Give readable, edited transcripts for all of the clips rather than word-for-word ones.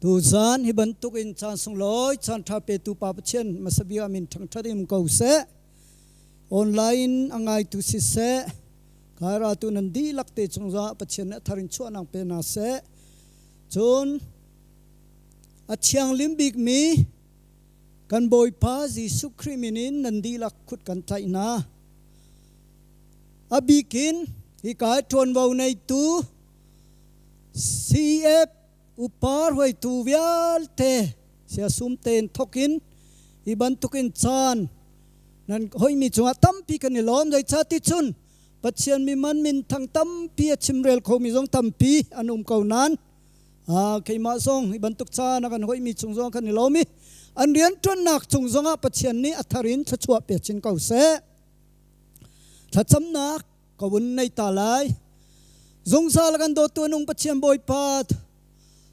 Tuzan hi bantuk in caan sunglawi caan ṭha petu Pa Pathian hmasa bik ah min ṭhangṭhat in um ko seh. Online a ngaitu siseh, kairatu nan dihlak te cung zongah Pathian nih a thar in chuahnak pe hna seh. Cun a thianghlim bikmi kan Bawipa Jesuh Khrih min in nan dihlak khut kan tlaih hna. A bikin hika i ṭuanvo neitu CEF upa hruaitu vialte siasum tein thawk in hi bantukin caan nan hoimi cungah tampi kan i lawm. Zeicahti cun Pathian mi man minthang tampi a chimrel khomi zong tampi an um ko nain keimah zong hi bantuk caan a kan hoimi cung zong kan i lawm i an rianṭuannak cung zongah Pathian nih a thar in thluachuah pe chin ko seh. Thlacamnak ka vun nei ta lai. Zungzal kan dawtu nung Pathian Bawipa,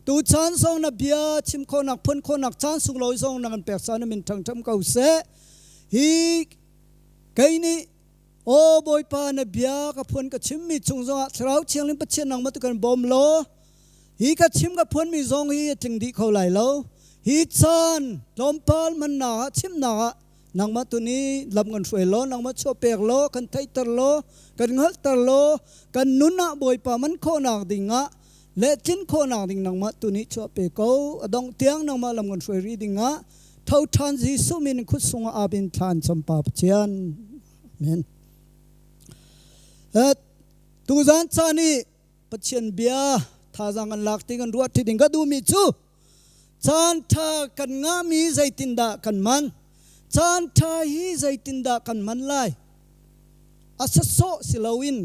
tu caan zong na bia chim khawhnak phun khawhnak caan sunglawi zong na kan pek caan min ṭhangṭham ko seh. Hi kei nih aw Bawipa na bia ka phun ka chimmi chung zongah Thlarau Thianghlim Pathian nangmah tu kan bawm law hi ka chim ka phuanmi zong hi a tling dih kho lai lo. Hi caan tlawmpal hmannak ah chimnak ah Nangmah tu nih lam kan hruai law, nangmah chuah pek law, kan theihter law, kan hngalhter law, kan nun ah Bawipa man khawhnak ding ah le tlin khawhnak ding nangmah tu nih chuah pe ko. A dongh tiang nangmah lam kan hruai rih ding ah tho ṭhan Jesuh min khut sungah abin thlan champa Pathian. Amen. Tuzan caan i Pathian bia thazaang kan lak ti kan ruah ṭi ding ka duhmi cu Caanṭha kan ngahmi zeitindah kan man? Caanṭha hi zeitindah kan man lai? A sawsawh si loin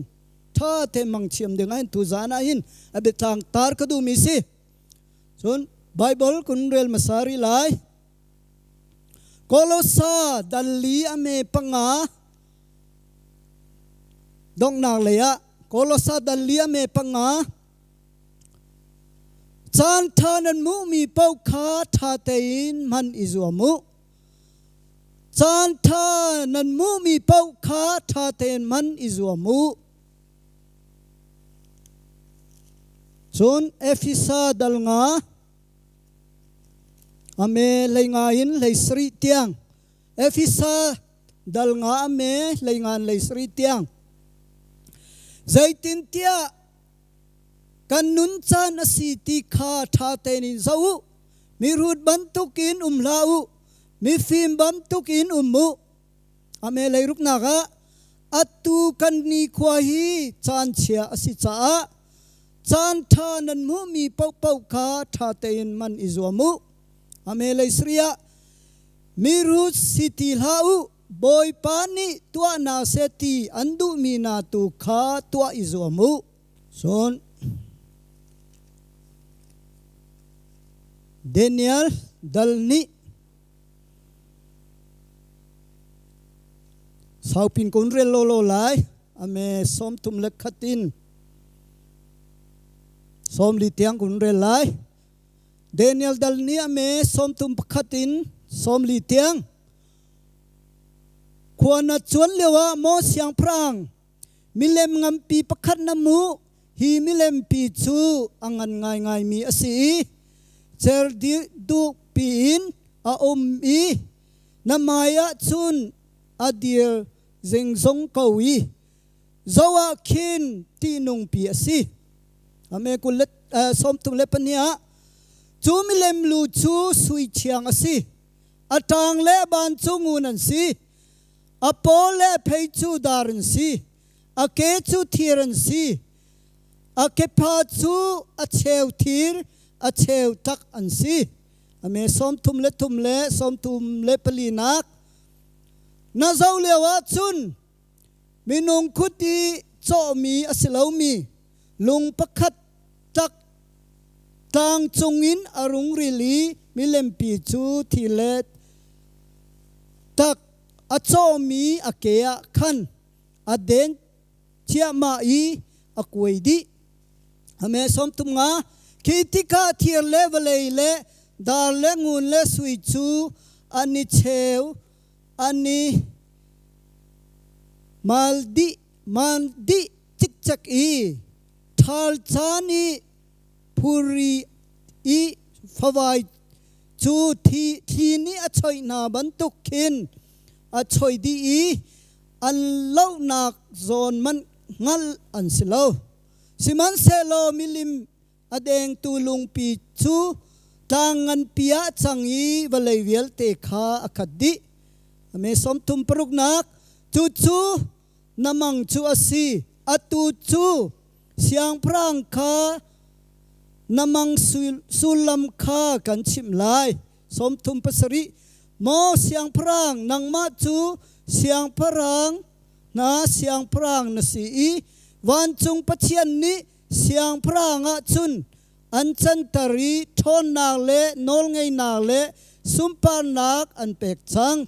ṭha te mangchiam ding ahhin tuzaan ahhin a biatlang tar ka duhmi si. Cun Baibal kun rel hmasa rih lai. Kolosa dal li a me panga donghnak lei ah Kolosa dal li a me panga Caanṭha nan hmuhmi paoh kha ṭha tein hman i zuam u. Caanṭha nan hmuhmi paoh kha ṭha tein hman i zuam u. Cun Efesa dal nga a me hlei nga in hlei sarih tiang Efesa dal nga a me hlei nga in hlei sarih tiang zeitintiah Kan nun caan a si ti kha ṭha tein in zoh u. Mihrut bantukin um hlah u, mifim bantukin um u. A me leiruknak ah atu kan nikhua hi caan chia a si caah caan ṭha nan hmuhmi paohpaoh kha ṭha tein man i zuam u. A me lei sarih ah mihrut si ti hlah u, Bawipa nih tuah hna seh ti an duhmi hna tu kha tuah i zuam u. Cun Daniel dal nih saupin kun rel lawlaw lai ame 31 le khat in 40 tiang kun rel lai. Daniel dal nih ame 31 in 40 tiang Khua na cuan lioah maw siangpahrang milem nganpi pakhat na hmuh, hi milempi cu a ngan ngaingaimi a si i cer duhpi in a um i na hmaiah cun a dir zingzong ko i zoh ah khin ṭihnungpi a si. Ame kul le 32 ah cu milem lu cu sui thiang a si. A ṭang le a ban cu ngun an si. A paw le a phei cu dar an si. A ke cu thir an si. A kepha cu a cheu thir, a cheu tak an si. A me 33 le 34 nak na zoh lio ah cun minung khut i cawhmi a si lomi lung pakhat tak tlang cungin a rung ril i milempi cu thi le tak a cawmi a ke ah khan a den ciahmah i a kuai dih. Ame 35 khi tikah thir le vawlei le dar le ngun le sui cu an i cheu an i mal dih man dih cikcek i ṭhal caan i phuri i favai cu thi thli nih a choih hna bantuk khin a choih dih i an lohnak zawn manh hngalh an si lo. Sihmanhsehlaw milim a dengtu lungpi cu tlang nganpi ah cang i vawlei vialte kha a khat dih. Ame sawmthum paruknak cucu na mang cu a si. Atu cu siangpahrang kha na mang sullam kha kan chimh lai. 37 Maw siangpahrang, nangmah cu siangpahrang hna siangpahrang na si i vancung Pathian nih siangpahrang ah cun an canter i ṭhawnnak le nawlngeihnak le sunparnak an pek cang.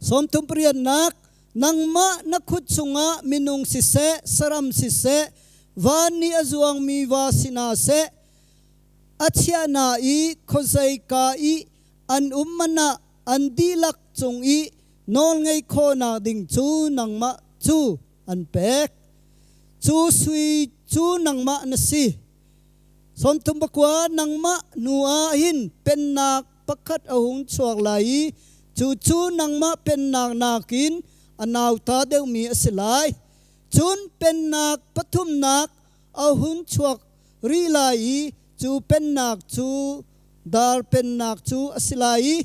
38 Nangmah na khut chungah minung siseh, saram siseh, van i a zuangmi va si hna seh, a chiah hna i khuazeika i an um man ah an dihlak cung i nawlngei khawhnak ding cu nangmah cu an pek. Cu sui cu nangmah na si. 39 nangmah hnu ah hin pennak pakhat a hung chuak lai i cucu nangmah pennak nakin a nauta deuhmi a si lai. Cun pennak pathumnak a hun chuak rih lai i cu pennak cu dar pennak cu a si lai i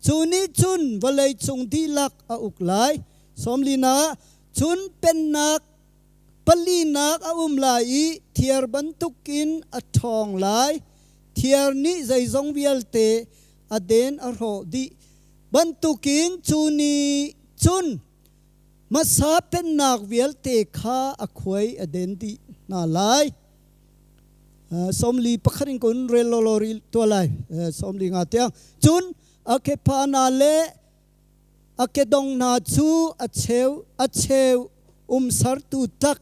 cu nih cun vawlei cung dihlak a uk lai. Sawmlina cun pennak palinak a um lai i thiar bantukin a ṭhawng lai. Thiar nih zeizong vialte a den a hrawh dih bantukin cu nih cun hmasa pennak vialte kha a khuai a den dih hna lai. 41 in kun rel lawlaw ril tua lai 45 tiang. Cun a kepha hna le a kedong hna cu a cheu a cheu umsartu tlak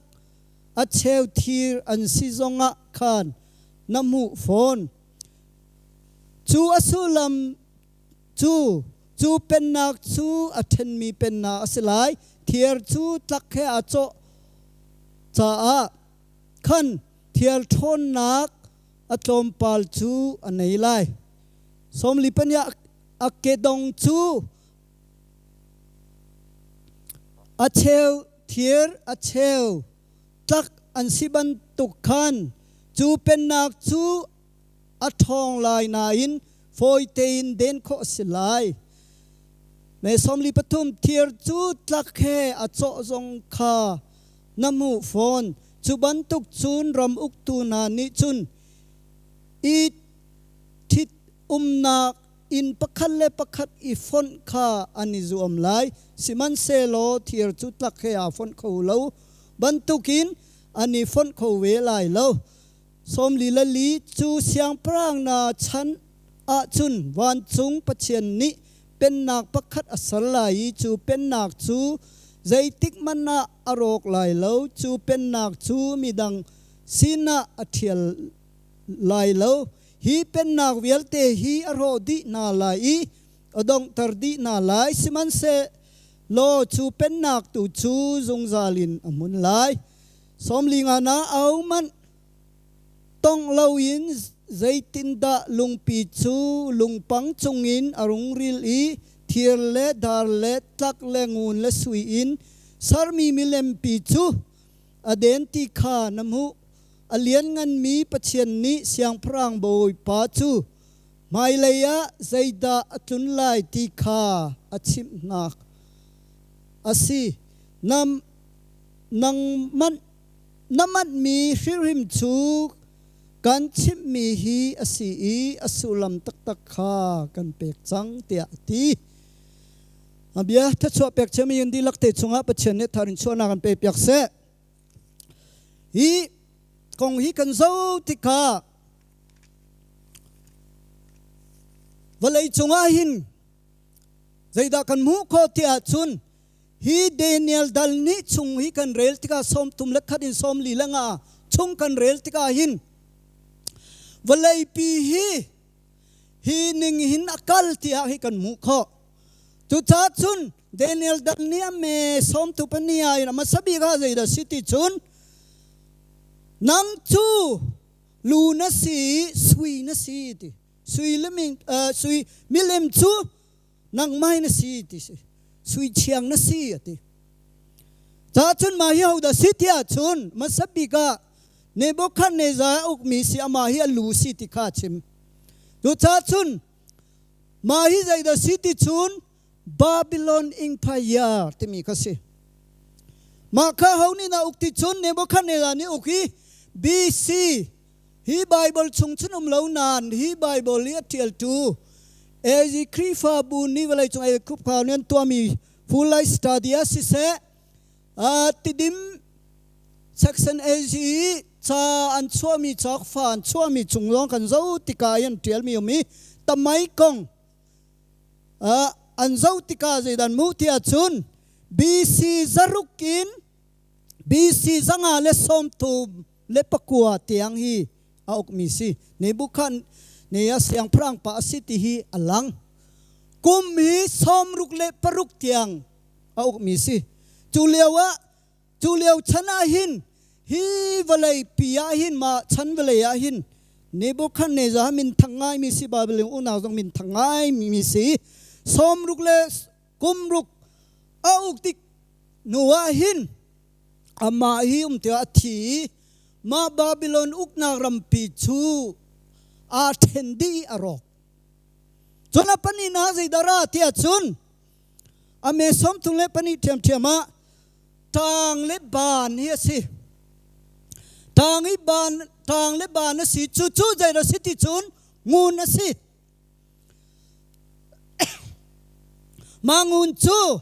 a cheu thir an si zongah khan na hmuh fawn. Cu a sullam cu cu pennak cu a ṭhenmi pennak a si lai. Thir cu tlak he aa cawh caah khan thial ṭhawnnak a tlawmpal cu a nei lai. 44 a kedong cu a cheu thir a cheu tlak an si bantuk khan cu pennak cu a ṭhawng lai nain fawi tein den khawh a si lai. May 43 thir cu tlak he a cawh zong kha na hmuh fawn. Cu bantuk cun ram uktu hna nih cun i ṭhit umnak inn pakhat le pakhat i fonh kha an i zuam lai. Sihmanhsehlaw thir cu tlak he aa fonh kho lo bantukin an i fonh kho ve lai lo. 44 cu siangpahrang hna chan ahcun vancung Pathian nih pennak pakhat a ser lai i cu pennak cu zeitik hmanh ah a rawk lai lo. Cu pennak cu midang sinah a ṭhial lai lo. Hi pennak vialte hi a hrawh dih hna lai i a donghter dih hna lai. Sihmanhsehlaw cu pennak tu cu zungzal in a hmun lai. 50 na ahohmanh Tongh loin zeitindah lungpi cu lungpang cungin a rung ril i thir le dar le tlak le ngun le sui in sermi milempi cu a den ti kha na hmuh. A liannganmi Pathian nih Siangpahrang Bawipa cu hmailei ah zeidah a tlun lai ti kha a chimhnak a si. Nang na manhmi hrimhrim cu kan chimhmi hi a si i a sullam taktak kha kan pek cang tiah a ti. A bia thluachuah pek ciami in dihlak te chungah Pathian nih thar in chuahnak an pe piak seh. Hi kong hi kan zoh tikah vawlei cungah hin zeidah kan hmuh khawh tiah cun Hi Daniel dal nih chung hi kan rel tikah 31 in 45 chung kan rel tikah hin vawleipi hi hi ning hin a kal tiah hi kan hmuh khawh. Cucaah cun Daniel dal nih a me sawmtu pania in a hmasa bik ah zeidah si ti cun nang cu Lu na si i sui na si ti. Sui le ming, sui milem cu nangmah na si ti si. Sui thiang na si a ti. Ca cun mah hi hodah si ti ahcun hmasa bik ah Nebuchadnezzar a ukmi si amah hi a lu si ti kha a chim. Cucaah cun mah hi zeidah si ti cun Babylon Empire timi kha si. Mah kha ho nih na uk ti cun Nebuchadnezzar nih uk i BC hi Bible chung cun um lo nain hi Bible hi a ṭialtu AG Khrihfabu nih vawleicung ei Khrihfa nih an tuahmi Full Life Study ah siseh Tidim Section AG i ca an chuahmi cawkfa an chuahmi cung lawng kan zoh tikah i an ṭialmi um i tamai kong an zoh tikah zeidan mu ti ahcun BC zaruk in BC 539 tiang hi a ukmi si. Nebuchadnezzar siangpahrang pa a si ti hi a lang. Kum hi 66 tiang a ukmi si. Cu lio ah cu lio chan ah hin hi vawlei pi ah hin mah chan vawlei ah hin Nebuchadnezzar min thang ngaimi si Babylon unau zong min thang ngaimi si sawmruk le kumruk a uk tik hnu ah hin amah hi um tiah a thi i mah Babylon uknak rampi cu aa ṭhen dih i a rawk. Cun a pahnihnak zeidah ra tiah cun a me 34 ṭhiamṭhiam ah ṭaang le baan hi a si. Ṭaang i baan, ṭaang le baan a si. Cucu zeidah si ti cun ngun a si. Mah ngun cu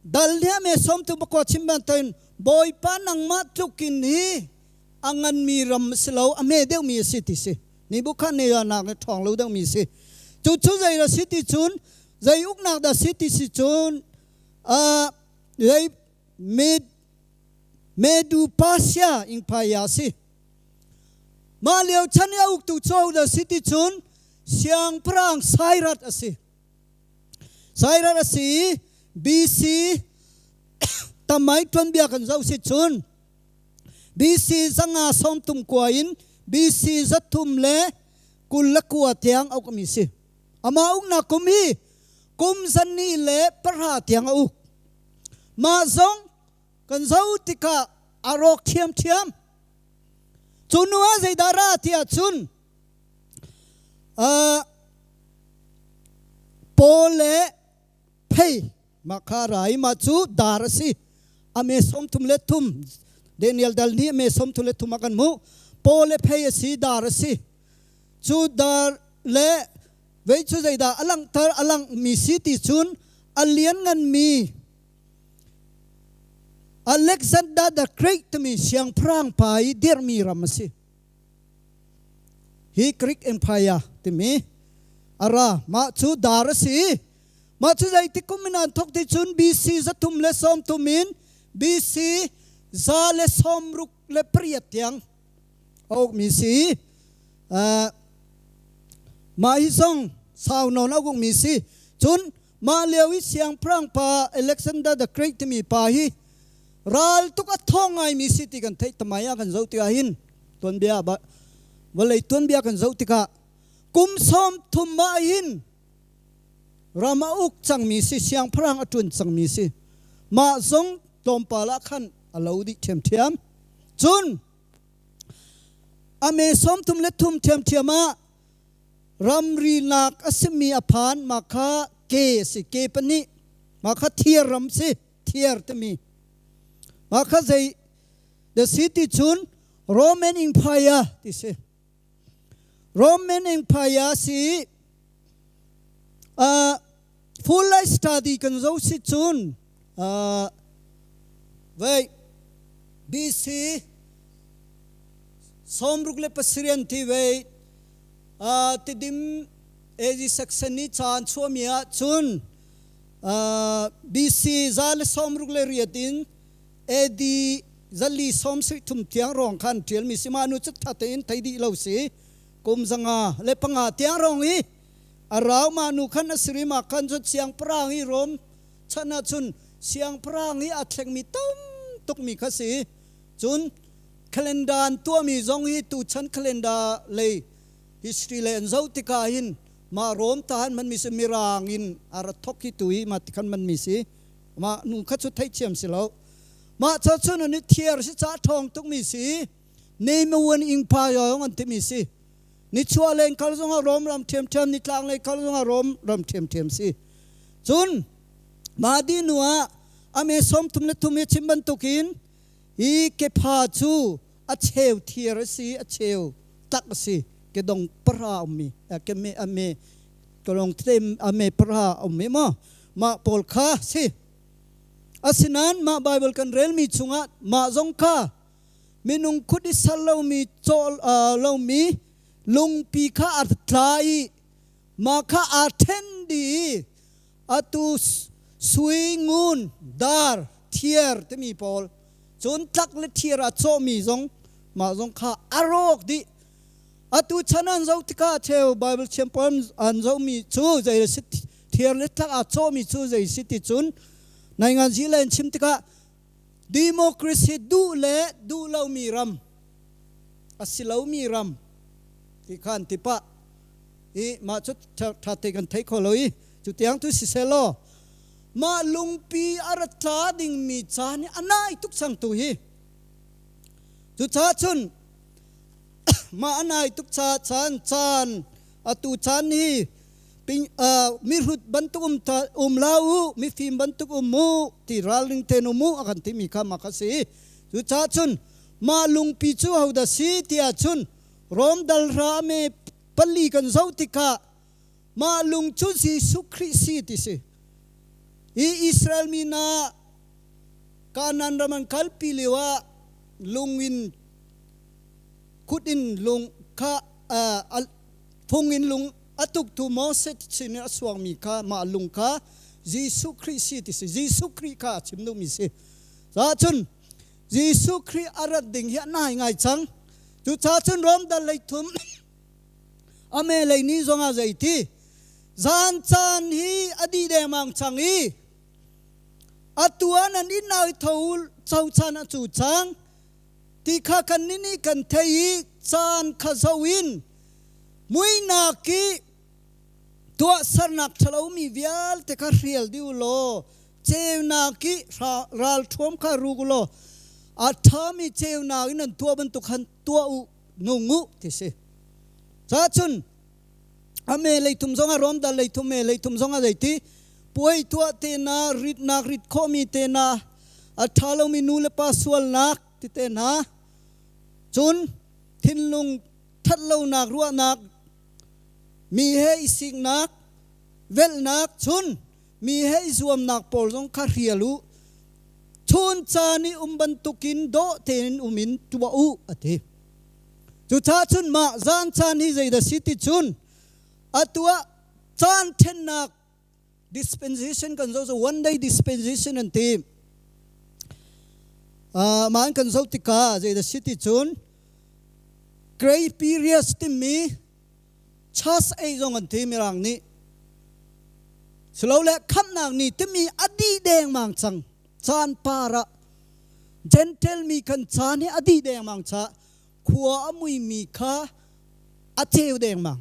dal nih a me som tu bakwa chim bantuin Bawipa nangmah tlukin hi a nganmi ram a si lo, a hme deuhmi a si ti si. Nebuchadnezzar nak le ṭhawng lo deuhmi a si. Cu cu zei a si ti cun, zei uknak dah si ti si cun, zei Med Medu Persia Empire a si. Mah lio chan i a uktu cu hodah si ti cun, Siangpahrang Cyrus a si. Cyrus a si i BC tamai tuanbia kan zoh si cun BC 539 in BC 329 tiang a ukmi si. Amah uknak kum hi kum 210 tiang a uk. Mah zong kan zoh tikah a rawk ṭhiamṭhiam. Cu hnu ah zeidah ra ti ahcun Paul le phei mah kha ra i mah cu dar a si. A me 33 Daniel dal nih a me 33 a kan hmuh. Paul le phei a si, dar a si. Cu dar le vei cu zeidah a langhter a langhmi si ti cun a liannganmi Alexander the Great timi siangpahrang pa i dirhmi ram a si. Hi Greek Empire timi a ra. Mah cu dar a si. Mah cu zeitik kum in an thawk ti cun BC 330 in BC 168 tiang a ukmi si. Mah hi zong sau nawn a ukmi si. Cun mah lio i siangpahrang pa Alexander the Great timi pa hi ral tuk a thawng ngaimi si ti kan theih tamai ah kan zoh tikah hin tuanbia vawlei tuanbia kan zoh tikah kum 30 ah hin ram a uk cangmi si siangpahrang a ṭuan cangmi si mah zong tlawmpal ah khan a lo dih ṭhiamṭhiam cun a me 33 ṭhiamṭhiam ah ramri nak a simi a phan mah kha ke a si ke pahnih mah kha thiar ram si thiar timi mah kha zei the city cun Roman Empire ti si Roman Empire si full life study kan zo si cun vei BC 67 ti vei Tidim AG section ni caan chuahmi ah cun BC 168 in AD 473 tiang rong khan ṭialmi si mah nu cu ṭha tein thei dih lo si kum 105 tiang rong i a rau mah nu khan a siri mah khan cun siangpahrang i Rom chan ah cun siangpahrang i a thlengmi tam tukmi kha si cun. Calendar an tuahmi zong hi tuchan calendar lei history lei an zoh tikah hin mah Rom ta an hmanmi si, Mirang in a ra thok hi tu hi mah tikhan hmanmi si. Mah nu kha cu theihthiam si lo. Mah ca cun an i thiar si ca ṭhawng tukmi si. Neimawan ingpa yong an timi si. Nichuah leng kal zongah Rom ram ṭhiamṭhiam, nitlang lei kal zongah Rom ram ṭhiamṭhiam si. Cun mah dih hnu ah ame 33 i chim bantukin hi kepha cu a cheu thiar a si, a cheu tak a si. Kedong para ummi, keme ame kelong tete ame para ummi maw mah pawl kha si. Asinain mah Bible kan relmi chungah mah zong kha minung khut i sal lomi caw lomi lungpi kha a tla i mah kha aa ṭhen dih i atu sui, ngun, dar, thiar timi pawl cun tlak le thiar ah cawhmi zong mah zong kha a rawk dih. Atu chan an zoh tikah cheu Bible thiam pawl an zohmi cu zei si, thiar le tlak aa cawhmi cu zei si ti cun naingan zi le an chim tikah democracy duh le duh lomi ram a si lomi ram ti kha an ti pah i mah cu ṭha te kan thei kho lo i cu tiang tu siselaw mah lungpi a ra tla dingmi caan hi a nai tuk cang tu hi. Cucaah cun mah a nai tuk ca caan caan atu caan hi mihrut bantuk um ta um la u, mifim bantuk um mu ti ralring ten um mu a kan timi kha mak a si. Cucaah cun mah lungpi cu hodah si tiah cun Rom dal hra me 4 kan zoh tikah mah lung cu Jesuh Khrih si ti si. Hi Israel mi hna Kanaan ram an kalpi lio ah lung in kut in lung kha phung in lung a tuktu Moses sin in a suangmi kha mah lung kha Jesuh Khrih si ti si. Jesuh Khrih kha a chim duhmi si. Cun Jesuh Khrih a rat ding hi a nai ngai cang. Cucaah cun Rom dal lei thum a me lei ni zongah zeiti zan caan hi a dih dengmang cang i atu ah nan inn ah i tho cho chan a cu cang ti kha kannih nih kan thei i caan kha zoh in muihnak i tuahsernak ṭhalomi vialte kha hrial dih u law ceunak i ralṭhuam kha ruk u law a ṭhami ceunak in nan tuah bantuk khan tuah u, nung u ti si. Cacun a me leitum zong a rom dal leitum me leitum zong a zeiti puai tuah te na ritnak rit khawhmi te na a ṭha lomi nu le pa sualnak ti te hna, cun thinlung ṭhatlonak ruahnak, mi he i siknak, velhnak, cun mi he i zuamnak pawl zong kha hrial u. Chun caan i um bantukin dawh tein um in tuah u a ti. Cucaah cun mah zan caan hi zeidah si ti cun atu ah caan ṭhennak dispensation kan zoh cu one day dispensation an ti. Mah an kan zoh tikah zeidah si ti cun gray periods timi chas ei zong an ti Mirang nih, silole khamhnak ni timi a dih dengmang cang. Caan par ah Gentile mi kan caan hi a dih dengmang ca khua a muimi kha a ceu dengmang.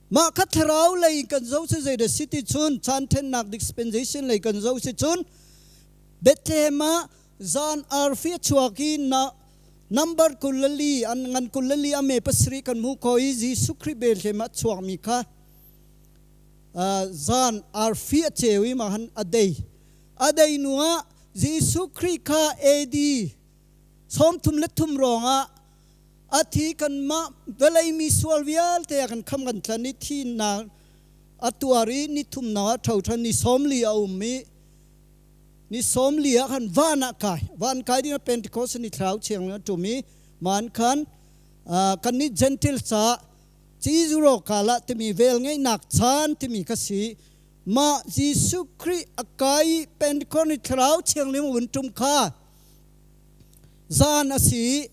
Mah kha thlarau lei kan zoh si zeidah si ti cun caan ṭhennak dispensation lei kan zoh si cun Bethlehem ah zan arfi a chuak i na number 24 an ngan 24 a me 7 kan hmuh ko i Jesuh Khrih Bethlehem ah chuakmi kha zan arfi a ceu i mah han a dei a dei nu ah Jesuh Khrih kha AD 33 ruangah a thi, kanmah vawlei mi sual vialte a kan kham kan tlan i thinak a tuar i ni thumnak ah ṭho ṭhan, ni 40 a um i ni 40 ah khan van ah kai, van kai ding ah Pentecost ni thlarau thiang a ṭum i man khan kannih Gentle ca Cizuro kala timi vel ngeihnak caan timi kha si. Mah Jesuh Khrih a kai i Pentecost ni thlarau thianglim a vun ṭum kha zan a si.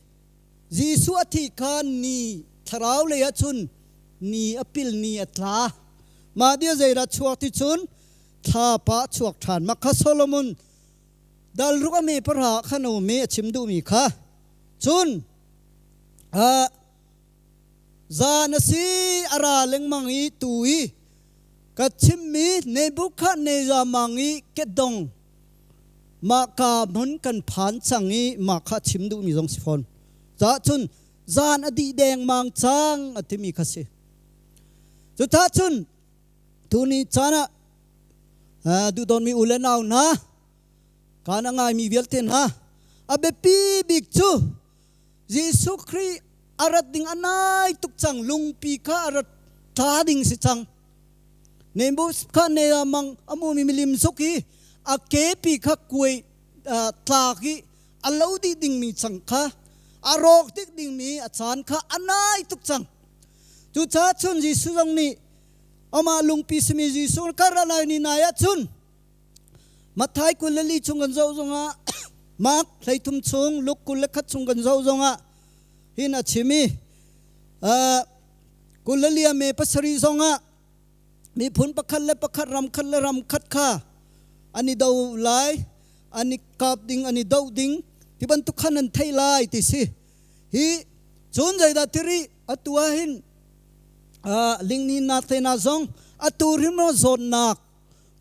Jesuh a thih kha ni thlarau lei ah cun ni a pil, ni a tla. Mah dia zeidah chuak ti cun thlapa a chuak ṭhan. Mah kha Solomon dal ruk a me 10 khan a um i a chim duhmi kha. Cun Zan a si a ra lengmang i tu i ka chimmi Nebuchadnezzar mang i kedong mah ka hmun kan phan cang i mah kha chim duhmi zong si fawn. Caah cun zan a dih dengmang cang a timi kha si. Cuta cun tuni caan ah duhdawtmi u le nau hna kaan a ngaimi vialte hna a biapi bik cu Jesuh Khrih a rat ding a nai tuk cang lungpi kha a rat tla ding si cang Nebuchadnezzar mang a mumi milim zuk i a kepi kha kuai tlak i a lo dih dingmi cang kha a rawk dik dingmi a caan kha a nai tuk cang cucaah cun Jesuh zong nih amah lungpi simi Jesuh kar a lai ni nai ah cun Matthai 24 chung kan zoh zongah Mark 13 chung Luke 21 chung kan zoh zongah hin a chim i 24 me 7 zongah miphun pakhat le pakhat ram khat le ram khat kha an i do lai an i kap ding an i do ding ti bantuk khan an thei lai ti si hi cun zeidah tiri atu ah hin lingni na te na zong atu rim zawtnak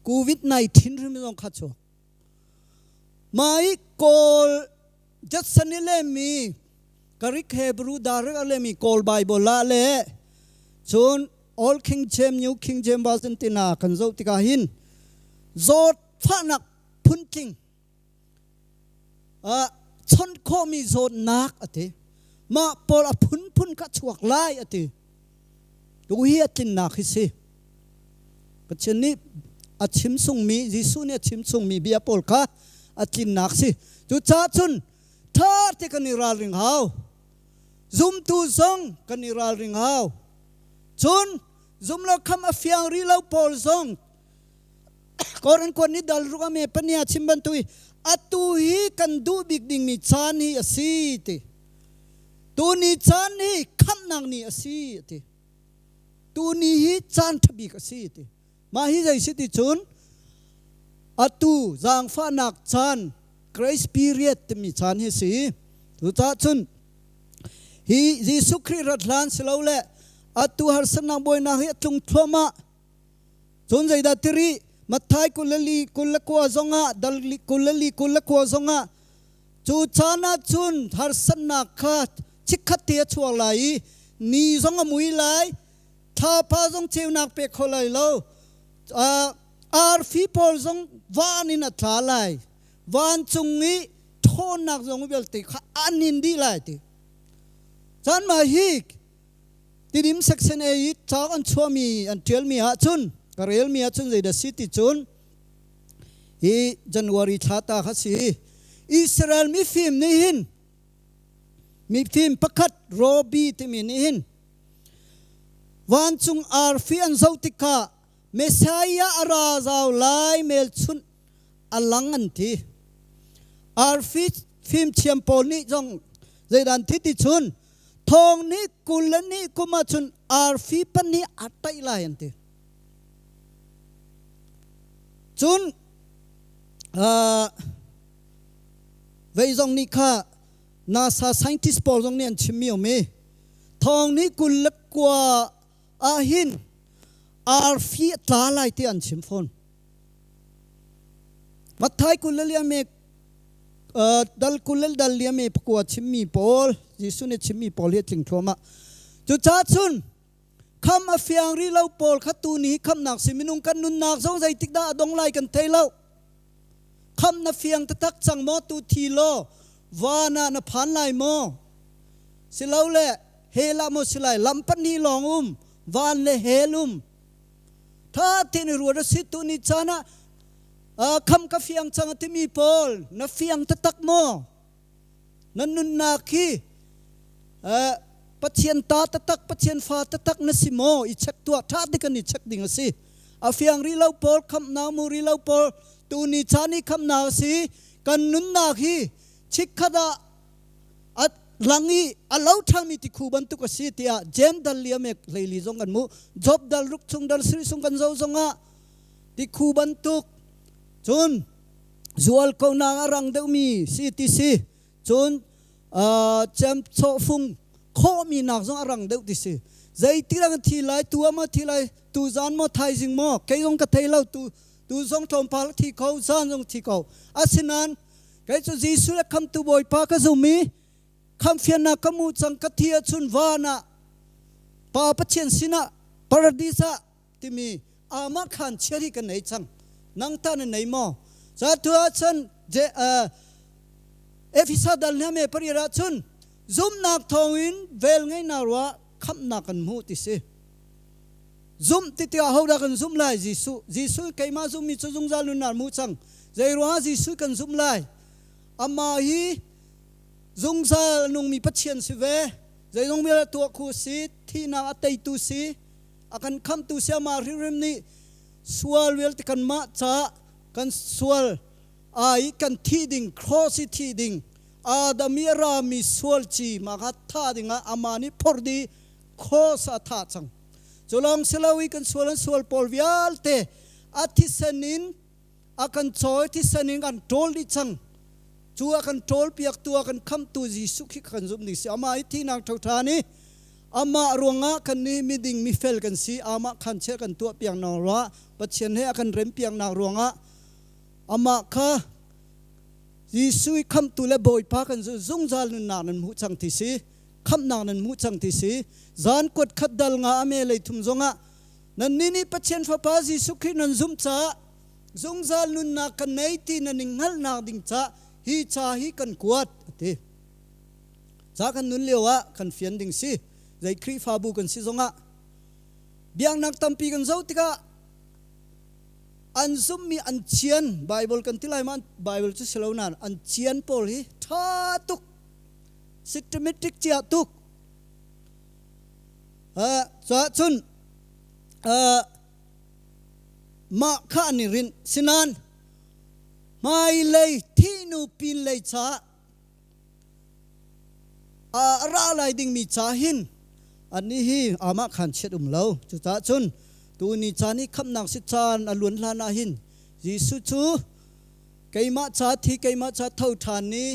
COVID-19 rim zong kha chuak. Mai Kawl Judson i lemi Greek Hebrew direct a lemi Kawl Bible ah le cun Old King James New King James Version tina kan zoh tikah hin zawt fahnak phuntling chawnh khawhmi zawtnak a ti. Mah pawl a phunphun kha chuak lai a ti. Tu hi a tlinnak hi si. Pathian nih a chim sungmi, Jesuh nih a chim sungmi bia pawl kha a tlinnak si. Cucaah cun ṭha te kan i ralring hau. Zumtu zong kan i ralring hau. Cun zumlo kham a fiang rih lo pawl zong Korin kuan ni dal ruk ame pania chim bantuk i atu hi kan duh bik dingmi caan hi a si ti. Tuni caan hi khamhnak ni a si ti. Tuni hi caan ṭha bik a si ti. Mah hi zei si ti cun atu zaangfahnak caan grace period timi caan hi si. Cucaah cun hi Jesuh Khrih rat hlan si lo le atu harsatnak buainak hi a tlung thluahmah. Cun zeidah tiri Matthai 24 29 zongah dal 24 29 zongah cu caan ah cun harsatnak kha chikkhat te a chuak lai i ni zong a mui lai thlapa zong ceunak pe kho lai lo arfi pawl zong van in a tla lai vancung i ṭhawnnak zong vialte kha an in dih lai ti caan mah hi Tidim section A i cauk an chuahmi an ṭialmi ahcun ka relmi ahcun zeidah si ti cun hi January thla ta kha si. Israel mifim nih hin mifim pakhat Robi timi nih hin vancung arfi an zoh tikah Messiah a ra zau lai melchunh a lang an ti. Arfi fimthiam pawl nih zong zeidan thi ti cun Thawng nih 20 le nih kum ahcun arfi pahnih aa taih lai an ti. Cun vei zong nih kha NASA scientist pawl zong nih an chimmi um i thawng nih 29 ah hin arfi a tla lai ti an chim fawn. Matthai 20 le liam dal 20 le dal liam i pakua chimmi pawl Jesuh nih chimmi pawl hi a tling thluahmah. Cucaah cun kham a fiang rih lo pawl kha tu ni khamnak si minung kan nunnak zong zeitik dah a dong lai kan thei lo. Kham na fiang taktak cang maw tu thi law van ah na phan lai maw? Silole hell ah maw si lai lam pahnih lawng um van le hell um. Tha tein i ruat a si tu ni caan ah kham ka fiang cang a timi pawl na fiang taktak maw? Na nunnak hi Pathian ta taktak Pathian fa taktak na si maw? I check tuah tha te kan i check ding a si. A fiang rih lo pawl khamhnak mu rih lo pawl tu ni caan i khamhnak a si. Kan nunnak hi chikkhat ah a lang i a lo ṭhami tikhu bantuk a si tiah Jeim dal liamek hleili zong kan hmuh. Job dal ruk chung dal siri sung kan zoh zongah tikhu bantuk cun zual ko nak a rang deuhmi si ti si cun cem chawhfung Khawhmi nak zong a rang deuh ti si. Zeitik ah thi lai, tu ah maw thi lai, tu zan maw thaizing maw, kei zong ka thei lo, tu tu zong tlawmpal thi kho, zan zong thi ko. Asinain kei cu Jesuh le khamtu Bawipa ka zum i khamfiannak ka mu cang ka thi ahcun van ah Pa Pathian sinah paradis ah timi amah khan chiari kan nei cang. Nang ta na nei maw? Ca tu ahcun Efesa dal hna me pariat ahcun zumnak thawngin vel ngeinak ruah khamhnak kan hmuh ti si. Zumh ti tikah hodah kan zumh lai? Jesuh. Jesuh keimah zummi cu zungzal nunnak hmu cang. Zei ruangah Jesuh kan zumh lai? Amah hi zungzal a nungmi Pathian si ve. Zeizong vialte tuah khu si, thihnak a teitu si, a kan khamtu si amah hrimhrim nih sual vialte kanmah ca kan sual ai kan thih ding cross i thih ding Adam i a rami sual ci mah kha thah dingah amah nih phorh dih cross ah thah cang. Cu lawng si lo i kan sual an sual pawl vialte a thisen in a kan cawi thisen in kan ṭawl dih cang. Cu a kan ṭawl piaktu a kan khamhtu Jesuh khi kan zumh ding si. Amah i thihnak ṭhoṭhan i amah ruangah kan nih miding mifel kan si. Amah khan chia kan tuah piaknak ruangah Pathian he a kan rem piaknak ruangah amah kha Jesuh i khamhtu le Bawipa kan zungzal nunnak nan hmuh cang ti si. Khamhnak nan hmuh cang ti si. Zan kuat khat dal nga a me lei thum zongah nannih nih Pathian Fapa Jesuh Khrih nan zumh caah zungzal nunnak kan nei ti nan i hngalhnak ding ca hi ca hi kan kuat a ti. Ca kan nun lio ah kan fian ding si. Zei Khrihfabu kan si zongah biaknak tampi kan zoh tikah an zumhmi an cian Bible kan ti lai ma Bible cu si lo nain an cian pawl hi ṭha tuk systematic cia tuk cun mah kha an i rinh sinan hmailei thihnu pinlei caah a ra lai dingmi ca hin annih hi amah khan chiat um lo. Cucaah cun tuni caan i khamhnak si caan a luan hlan ah hin Jesuh cu keimah ca thi keimah ca tho ṭhan ni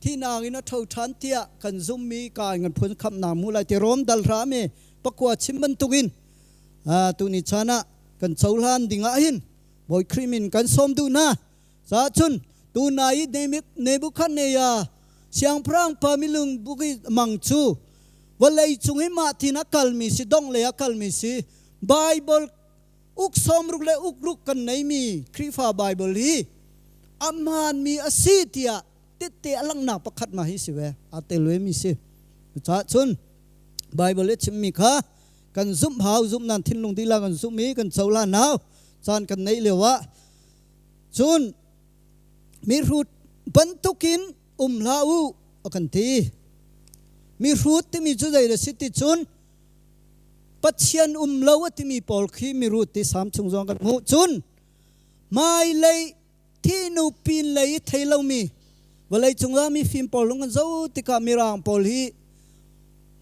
thihnak in a tho ṭhan tiah kan zummi ka in kan phun khamhnak hmu lai ti Rom dal hram i pakua chim bantukin tuni caan ah kan cohlan ding ah hin Bawi Khrih min kan sawm duh hna. Cun tunai i Nebuchadnezzar siangpahrang pa milung buk i mang cu vawlei cung i mah thin a kalmi si dongh lei a kalmi si Bible uk sawmruk le uk ruk kan neimi Khrihfa Bible hi a hmaanmi a si tiah tette a langhnak pakhat ma hi si ve aa tel ve mi si. Cucaah cun Bible i chimmi kha kan zumh hau zumh nan thinlung dihlak kan zumh i kan cohlan hau caan kan neih lio ah. Cun mihrut bantukin um hlah u a kan ti. Mihrut timi cu zei a si ti cun Pathian um lo a timi pawl khi mirut ti Salm chung zong kan hmuh. Cun hmailei thihnu pinlei i thei lomi vawlei cungah mifim pawl lung kan zoh tikah mirang pawl hi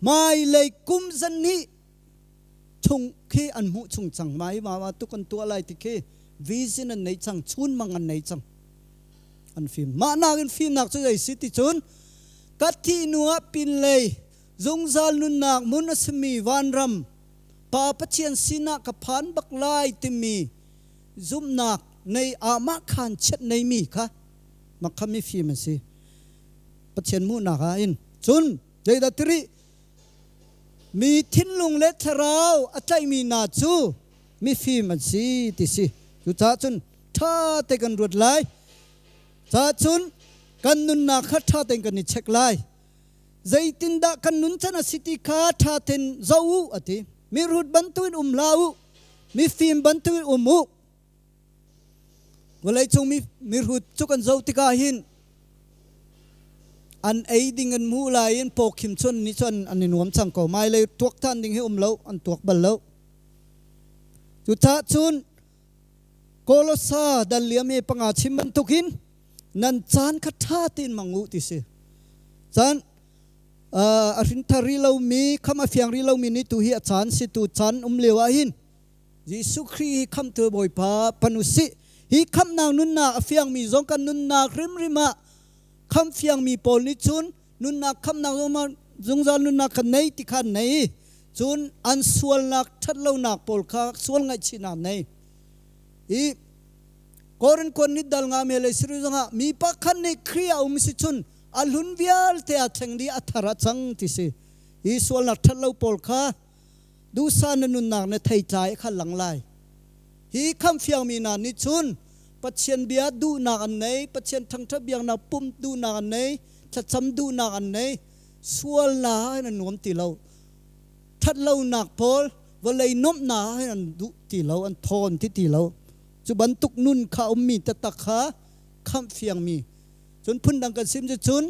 hmailei kum zan hnih chung khi an hmuh chung cang mai ma ma tuk an tuah lai ti khi vision an nei cang chun mang an nei cang an fim mah nak in fimnak cu zei si ti cun ka thih nu ah pinlei zungzal nunnak mun a simi vanram pa Pathian sinah ka phan bak lai timi zumhnak nei amah khan chiat nei mi kha makha mi fim an si Pathian hmuhnak ah in cun zeidah tiri Mi thinlung le thlarau a tlaihmi hna cu mifim an si ti si. Cucaah cun ṭha te kan ruat lai. Caah cun kan nunnak kha ṭha tein kan i check lai. Zeitindah kan nun can a si ti kha ṭha tein zoh u a ti. Mihrut bantukin um hlah u, mifim bantukin um u. Vawleicung mihrut cu kan zoh tikah hin an ei ding an hmuh lai in pawkhim cun nih cun an i nuam cang ko. Hmailei tuaktan ding hi um lo, an tuak bal lo. Cucaah cun Kolosa dal liam i panga chim bantukin nan caan kha ṭha tein hmang u ti si. Caan a hrinthar rih lomi, kham a fiang rih lomi nih tu hi a caan si tu caan um lio ah hin Jesuh Khrih hi khamhtu Bawipa pan u sih. Hi khamhnak nunnak a fiangmi zong kan nunnak hrimhrim ah khamh fiangmi pawl nih cun nunnak khamhnak zong zungzal nunnak kha nei ti kha nei. Cun an sualnak ṭhatlonak pawl kha sual ngaihchihnak nei. I Korin kuan ni dal nga me le siri zongah mi pakhat nih Khrih a um si cun a hlun vialte a thleng dih a thar a cang ti si. Hi sualnak ṭhatlo pawl kha duhsah na nunnak na theitlai kha lang lai. Hi khamfiangmi hna nih cun Pathian bia duhnak an nei, Pathian thangṭhat biaknak pumh duhnak an nei, thlacam duhnak an nei, sualnak ah hin an nuam ti lo. Ṭhatlonak pawl vawlei nuamhnak ah hin an duh ti lo, an thawn ti ti lo. Cu bantuk nun kha ummi taktak kha khamhfiangmi. Cun phundang kan sim cu cun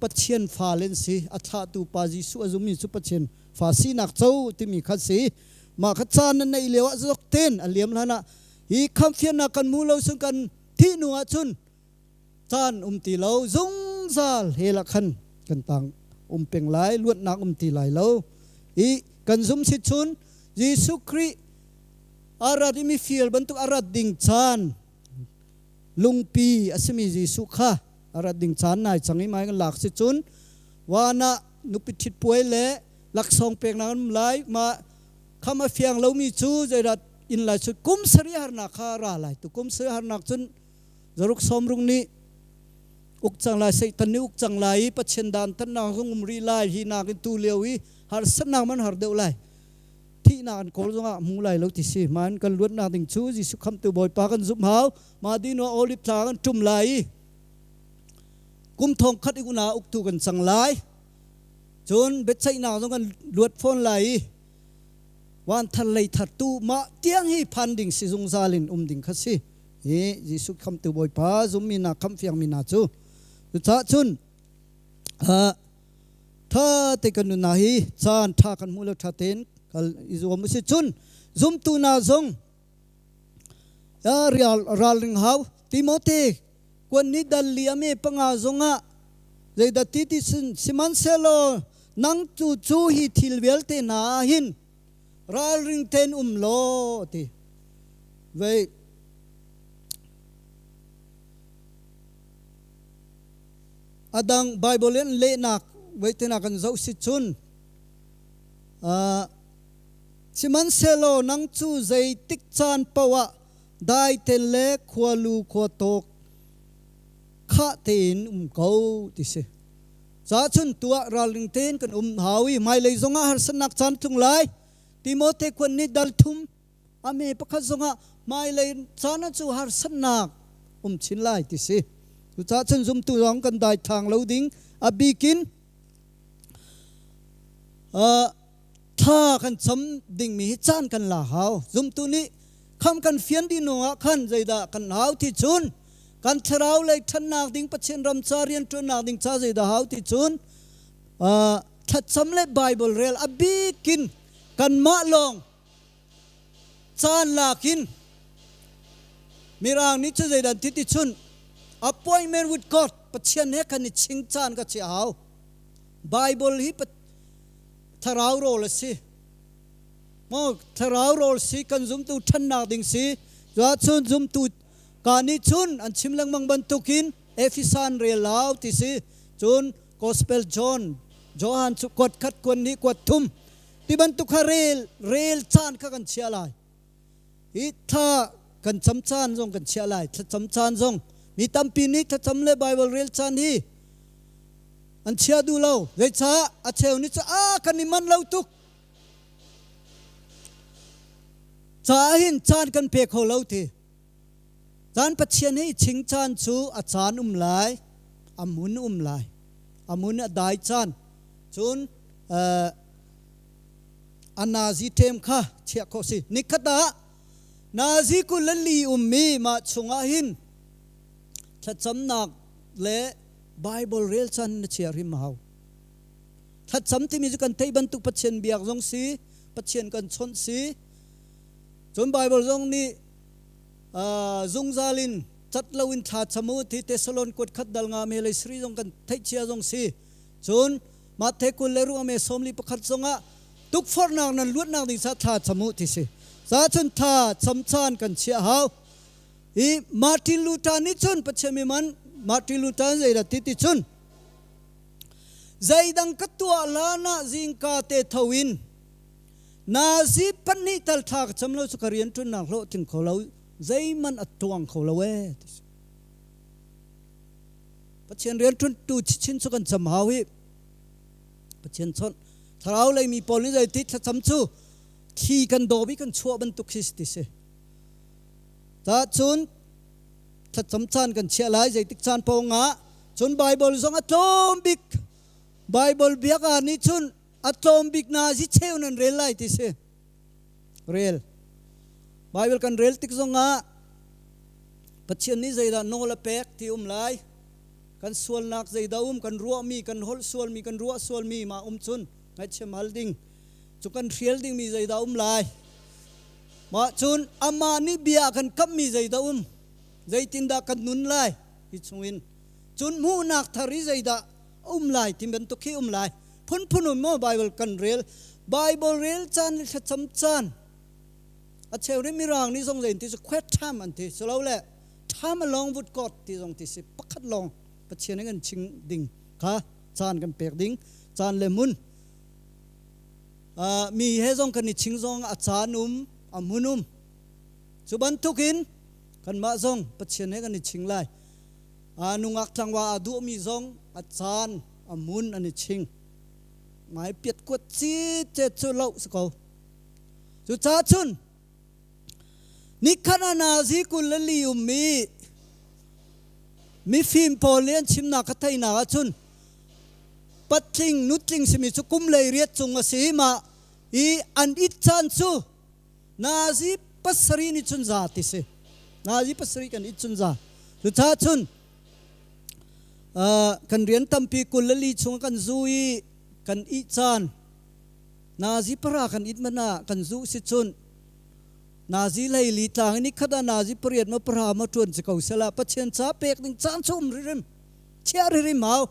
Pathian fale an si. A thlahtu Pa Jesuh a zummi cu Pathian fa sinak co timi kha si. Mah kha caan na neih lio ah zok ten a liam hlan ah hi khamhfiannak kan hmu lo sun kan thih hnu ah cun caan um ti lo zungzal he la khan kan tang um peng lai luatnak um ti lai lo i kan zum si chun Jesuh Khrih arat i mifir bantuk arat ding caan lungpi a simi Jesuh kha arat ding caan nai cang i mai kan lak si cun wana nupi ṭhit puai le laksawng peknak an um lai ma kham a fiang lomi cu zeidah in lai cu kum sarih harnak kha ra lai tu kum sarih harnak cun zaruk sawmrung nih uk cang lai Satan nih uk cang lai i Pathian dan tannak zong um rih lai hi nak in tu lio i harsatnak man har deuh lai thihnak an kawl zongah hmu lai lo ti si man kan luatnak ding cu Jesuh khamtu Bawipa kan zumh hau ma dino olive tla kan ṭum lai i kum thong khat i una uktu kan cang lai cun biaceihnak zong kan luat fawn lai i wan thar lei thar tu mah tiang hi phan ding si zungzal in um ding kha si hi Jesuh khamtu Bawipa zummi na khamfiangmi na cu cucaah cun tha te kan nunna hi caan tha kan hmu lo tha tein kal i zuam usi cun zumtu na zong ralring hau Timote kuan ni dal li ame panga zongah zeidah ti ti sihmanhsehlaw nang tu cu hi thil vialte hna ah hin ralring ten um law ti vei adang Bible in lehnak vei tena kan zoh si cun sihmanhsehlaw nang cu zeitik caan paoh ah dai te le khualu khua tawk khah tein um ko ti si. Ca cun tuah ralring tein kan um hau i hmailei zongah harsatnak caan tlung lai. Timote khuan nih dal thum ame pakhat zongah hmailei caan ah cu harsatnak um chin lai ti si. Cucaah cun zumtu zong kan dai thang lo ding a bikin thla kan cam dingmi hi caan kan la hau. Zumtu nih kham kan fian dih hnu ah khan zeidah kan hau ti cun kan thlarau lei ṭhannak ding Pathian ram ca rianṭuannak ding ca zeidah hau ti cun thlacam le Bible rel a bikin kanmah lawng caan lakin Mirang nih cu zeidah ti ti cun appointment with God Pathian he kan i ching caan ka chia hau. Bible hi thlarau rawl a si. Maw thlarau rawl si kan zumtu ṭhannak ding si. Cun zumtu ka nih cun an chim lengmang bantukin Efesan rel lau ti si. Cun Gospel John Johan cu kuat khat kuan nih kuat thum ti bantuk kha rel rel caan kha kan chia lai. Hi thla kan cam caan zong kan chiah lai. Thlacam caan zong mi tampi nih thlacam le Bible rel caan hi an chia duh lo. Zeicah a cheu nih cu a kan i manh lo tuk. Ca hin caan kan pe kho lo ti. Caan Pathian hi ching caan cu a caan um lai, a mun um lai. A mun a dai caan. Cun a nazi ṭem kha chiah khawh si. Nikhat ah nazi 24 ummi mah chungah hin thlacamnak le Bible rel caan na chia hrim a hau. Thlacam timi cu kan theih bantuk Pathian biak zong si, Pathian kan chawnh si. Cun Bible zong nih zungzal in cat loin thla cham u ti Thessalon kuat khat dal nga me lei sri zong kan theih chia zong si. Cun Matthai 20 le ruang me 41 zongah tukforhnak nan luatnak ding sa thla cham u ti si. Ca cun tha cham caan kan chiah hau. I Martin Luther nih cun Pathian mi man Martin Luther zeidah ti ti cun. Zeidang ka tuah hlan ah zingka te tho in nazi pahnih tal thla ka cam lo cu ka rian ṭuannak hlawh tling kho lo, zeihmanh a tuang kho lo ee. Pathian rian ṭuantu chichin cu kan cam hau hi. Pathian chawnh thlarau lei mi pawl nih zeiti thlacam cu thli kan dawp i kan chuah bantuk khi ti si. Ta cun thlacam caan kan chiah lai zeitik caan paoh ah cun Bible zong a tlawm bik Bible biak ah nih cun a tlawm bik na zi cheu nan rel lai ti si. Rel. Bible kan rel tik zong ah Pathian nih zeidah nawl a pek ti um lai. Kan sualnak zeidah um, kan ruahmi, kan holh sualmi, kan ruah sualmi ma um cun ngaihchiam hal ding. Cu kan hrial dingmi zeidah um lai. Mah cun amah nih bia a kan kamhmi zeidah um, zeitindah kan nun lai hi chungin. Cun hmuhnak thar i zeidah um lai ti bantuk khi um lai. Phunphun um maw Bible kan rel. Bible rel caan le thlacam caan. A cheu nih Mirang nih zong zein ti cu quiet time an ti. Cu lo le time along with God ti zong ti si. Pakhat lawng Pathian in kan ching ding kha caan kan pek ding. Caan le hmun. Mi he zong kan i ching zong a caan um, a hmun um. Cu bantukin kanmah zong Pathian he kan i ching lai. Nungak tlangwa aa duhmi zong a caan, a hmun an i ching. Ngai piat kuat cit cet cu loh si ko. Cucaah cun nikhat ah nazi 24 ummi mifim pawl nih an chimnak ka theihnak ahcun patling nutling simi cu kum 18 cung a si ma i an it caan cu nazi 7 nih cun za ti si. Nazi 7 kan it cun za. Cucaah cun kan rian tampi 24 chung kan zu i kan ih caan nazi 9 kan it man ah kan zu si cun nazi 14 tlang in nikhat ah nazi 8 ma 9 ma ṭuan si ko sela Pathian ca pek ding caan cu um ririm chiah ririm hau.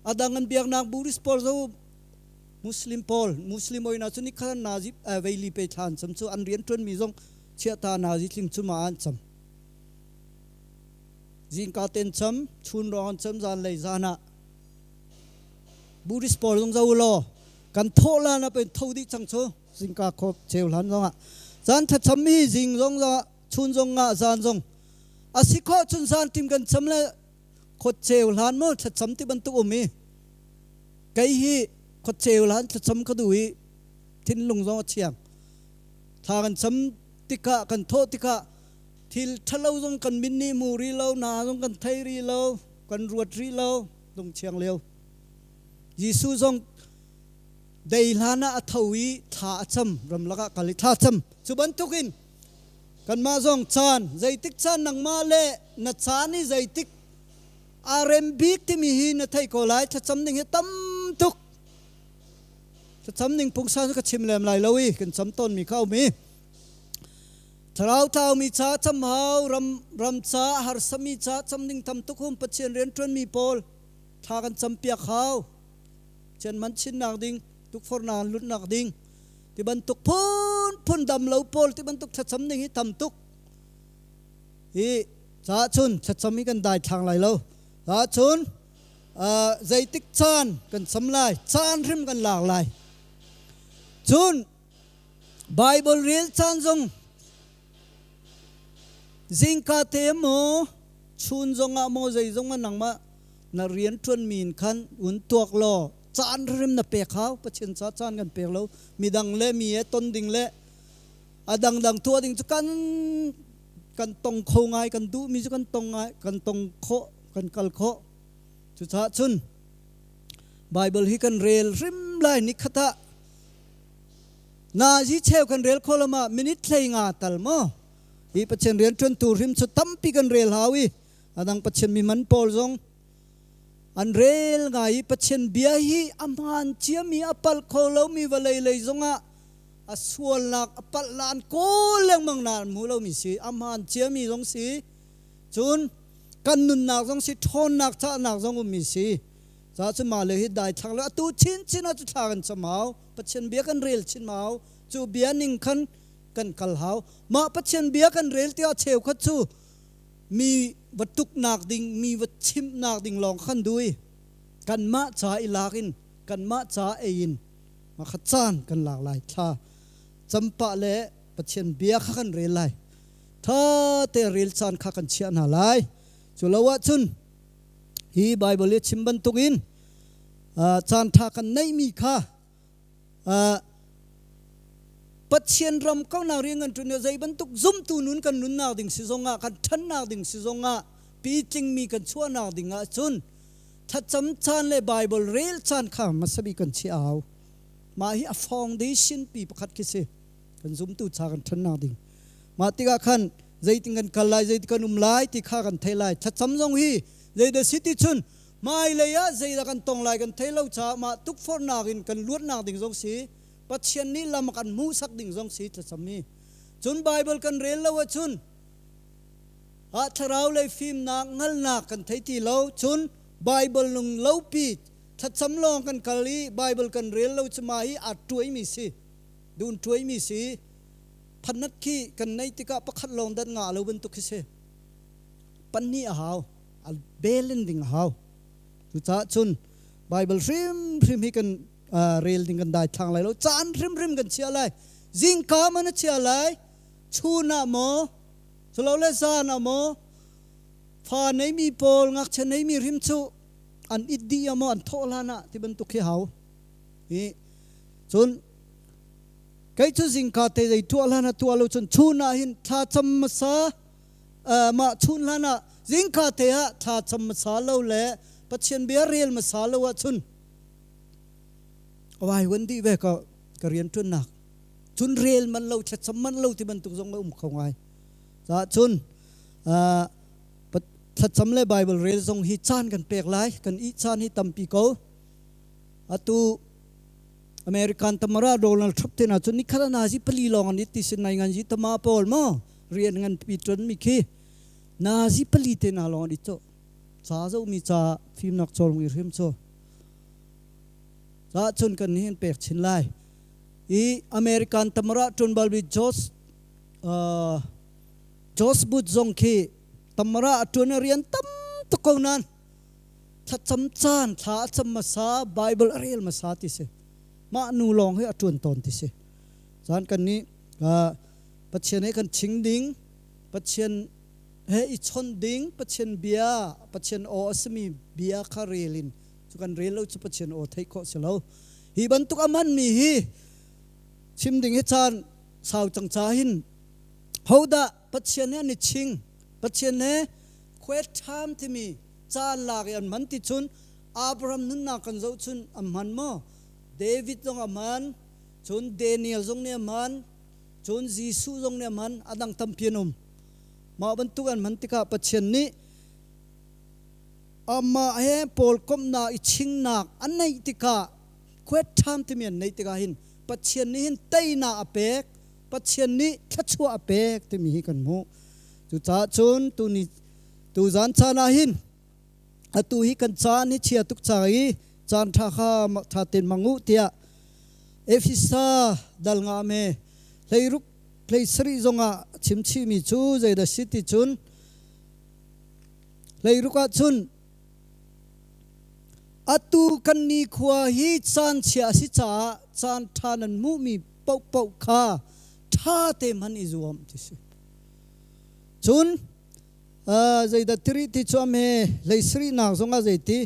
Adang an biaknak Buddhist pawl zo Muslim pawl Muslim oi na cu nikhat nazi veili pe thlan cham cu an rian ṭuan mi zong chiahta nazi tling cu ma an cham. Zingka ten cham, chun rong an cham, zan lei zan ah Buddhist pawl zong zo law kan thawh lan ah pen tho dih cang cu zingka khop cheu hlan zong ah zan thlacam mi zing zong chun zong ah zan zong a si khawh cun zan tim kan cham le khot cheu hlan maw thlacam ti bantuk um i kei hi khot cheu hlan thlacam ka duh i thinlung zong a thiang. Thla kan cham tikah kan thawh tikah thil ṭhalo zong kan min nih hmu rih lo, na zong kan thei rih lo, kan ruat rih lo, lungchiang lio. Jesuh zong dei hlan ah a tho i thla a cam, ramlak ah kal i thla cam. Cu bantukin kanmah zong caan zeitik caan nangmah le na caan i zeitik aa rem bik timi hi na theih ko lai. Thlacam ding hi tam tuk. Thlacam ning pungsan cu ka chim lem lai lo i kan cam tawnmi kha um i thlarau tlaumi ca cam hau, ram ram ca harsami ca cam ding tam tuk hum. Pathian rian ṭuanmi pawl thla kan cam piak hau, Pathian man chinnak ding, tukforhnak an lutnak ding ti bantuk phun phun, dam lo pawl ti bantuk thlacam ding hi tam tuk hi caah cun thlacam hi kan dai thlang lai lo. Caah cun zeitik caan kan cam lai, caan hrim kan lak lai. Cun Bible rel caan zong zingka te maw chun zong ah maw zei zong ah nangmah na rian ṭuan mi in khan un tuak law caan hrim na pek hau. Pathian ca caan kan pek lo, midang le mi he ton ding le a dangdang tuah ding cu kan kan tong kho ngai, kan duh mi cu kan tong ngai, kan tong khawh, kan kal khawh. Cucaah cun Bible hi kan rel hrim lai. Nikhat ah nazi cheu kan rel kho lama minute 15 tal maw hi Pathian rian ṭuantu hrim cu tampi kan rel hau i adang Pathian mi man pawl zong an rel ngai i Pathian bia hi a hmaan ciami, a palh kho lomi, vawlei lei zongah a sualnak a palh na an kawl lengmang na an hmu lomi si, a hmaan ciami zong si, cun kan nunnak zong si, ṭhawnnak cahnak zong ummi si. Ca cu mah le hi dai thlang le atu chinchin ah cu thla kan cam hau, Pathian bia kan rel chin hau, cu bia ning khan kan kal hau. Mah Pathian bia kan rel tiah cheukhat cu mi va tuknak ding, mi va chimhnak ding lawng khan dui. Kanmah ca i lak in kanmah ca ei in mah kha caan kan lak lai. Thla campah le Pathian bia kha kan rel lai. Tha te rel caan kha kan chiah hna lai. Cu lo ahcun hi Baibal i chim bantukin caan ṭha kan neihmi kha Pathian ram kaunak rian kan ṭuan zei bantuk zumtu nun kan nunnak ding si zongah kan ṭhannak ding si zongah pitlingmi kan chuahnak ding ahcun thlacam caan le Baibal rel caan kha hmasa bik kan chiah a hau. Mah hi a foundation pi pakhat khi si. Kan zumtu cha kan ṭhannak ding. Mah tikah khan zeitin kan kal lai, zeitin kan um lai ti kha kan thei lai. Thlacam zong hi zeidah si ti cun Hmailei ah zeidah kan tong lai kan thei lo caah mah tukforhnak in kan luatnak ding zong si, Pathian nih lam a kan hmuhsak ding zong si thlacam hi. Cun Baibal kan rel lo ahcun ah thlarau lei fimnak hngalhnak kan thei ti lo. Cun Baibal nung lopi thlacam lawng kan kal i Baibal kan rel lo cu mah hi aa tuaimi si. Dun tuaimi si. Phanat khi kan neih tikah pakhat lawng dat ngah lo bantuk khi si. Pahnih a hau. A bel in ding a hau. Cucaah cun Baibal hrimhrim hi kan rel ding kan daithlang lai lo. Caan hrimhrim kan chia lai. Zingka man a chia lai, chun ah maw, culole zan ah maw, fa neimi pawl, ngakchia neimi hrim cu an it dih ah maw, an thawh hlan ah ti bantuk khi hau. Hi cun kei cu zingka te zei tuah hlan ah tuah lo cun chun ah hin thla cam hmasa mah chun hlan ah zingka te ah thla cam hmasa lo le Pathian bia rel hmasa lo ahcun awai wan dih ve ka ka rian ṭuannak cun rel man lo thlacam man lo ti bantuk zong a um kho ngai caah cun thlacam le Bible rel zong hi caan kan pek lai kan ih caan hi tampi ko atu American tamara Donald Trump te na cun nikhat na zi pali lawng an it ti sin nai ngan ji tama pawl mo rian ngan pi ṭuan mi khi nazi pali te na lawng an i cawh ca zo mi ca fimnak cawl ngi hrim cu ca cun kan hin pek chin lai i American tamara ṭuan bal mi George George Bush zong khi tamara a ṭuan rian tam tuk ko nan thlacam caan thla a cam hmasa Bible a rel hmasa ti si mah nu lawng hi a ṭuan tawn ti si caan kan nih Pathian he kan ching ding, Pathian he i chawnh ding, Pathian bia, Pathian aw a simi bia kha rel in cu kan rel lo cu Pathian aw theih khawh si lo. Hi bantuk a hmanmi hi chim ding hi caan sau cang ca hin hodah Pathian he an i ching, Pathian he khuet ṭham timi caan lak i an hman ti cun Abraham nunnak kan zoh cun a hman maw? David zong a hman, cun Daniel zong nih a hman, Cun Jesuh zong nih a hman, a dang tampi an um. Mah bantuk an hman tikah Pathian nih amah he pawl komhnak i chingnak an neih tikah khuet ṭham timi an neih tikah hin Pathian nih hin teinak a pek, Pathian nih thluachuah a pek timi hi kan hmuh. Cucaah cun tuni tuzan caan ah hin atu hi kan caan hi chia tuk cang i caan ṭha kha ṭha tein hmang u tiah Efesa dal nga me hleiruk hlei sarih zongah chimchihmi cu zeidah si ti cun hleiruk ah cun atu kan nikhua hi caan chia a si caah caan ṭha nan hmuhmi paohpaoh kha ṭha te hman i zuam ti si. Cun zeidah tiri ti cu ame hlei sarihnak zongah zeiti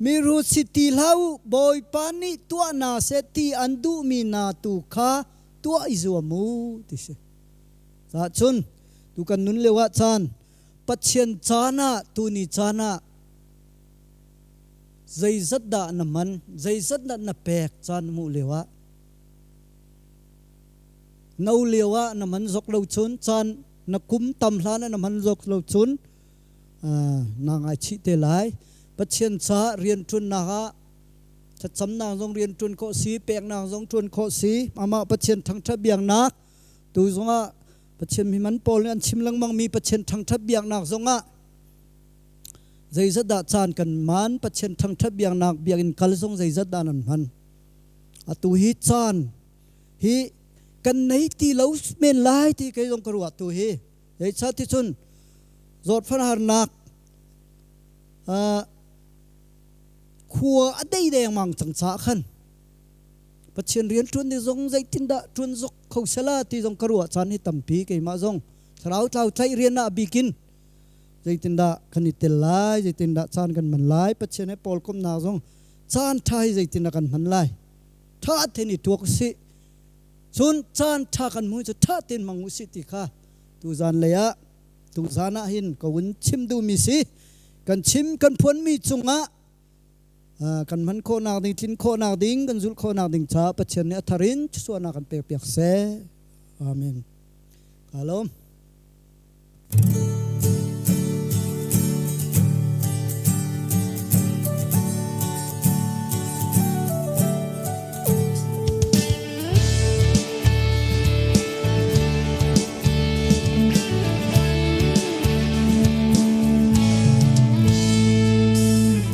miru si ti hlah u Bawipa nih tuah na seh ti an duhmi na tu kha tuah i zuam u ti si. Caah cun tu kan nun lio ah caan Pathian caan ah tuni caan ah zeizat dah na man zeizat dah na pek caan hmuh lio ah no lio ah na man zok lo cun caan na kum tam hlan ah na hman zok lo cun naa ngaichih te lai. Pathian caah rianṭuannak ah thlacamnak zong rianṭuan khawh si, peknak zong ṭuan khawh si. Amah Pathian thangṭhat biaknak tu zongah Pathian miman pawl nih an chim lengmangmi Pathian thangṭhat biaknak zongah zeizat dah caan kan man Pathian thangṭhat biaknak biakinn kal zong zeizat dah nan hman atu hi caan hi kan nei ti lo men lai ti kei zong ka ruah tu hi zeicah ti cun zawtfan harnak. Khua a dei dengmang cang caah khan Pathian rian ṭuan ni zong zeitindah ṭuan zok kho sela ti zong ka ruah caan hi tampi keimah zong thlarau tlau tlaih rian ah bikin zeitindah kan i tel lai, zeitindah caan kan hman lai, Pathian he pawl komnak zong caan ṭha hi zeitindah kan hman lai. Ṭha tein i tuak usih. Cun caan ṭha kan hmu cu ṭha tein hmang usih ti kha tuzan lei ah tuzan ah hin ka vun chim duhmi si. Kan chim kan phuanmi cungah kan hman khawhnak ding, tlin khawhnak ding, kan zulh khawhnak ding caah Pathian nih a thar in thluachuahnak kan pekpiak seh. Amen. Ka lawm.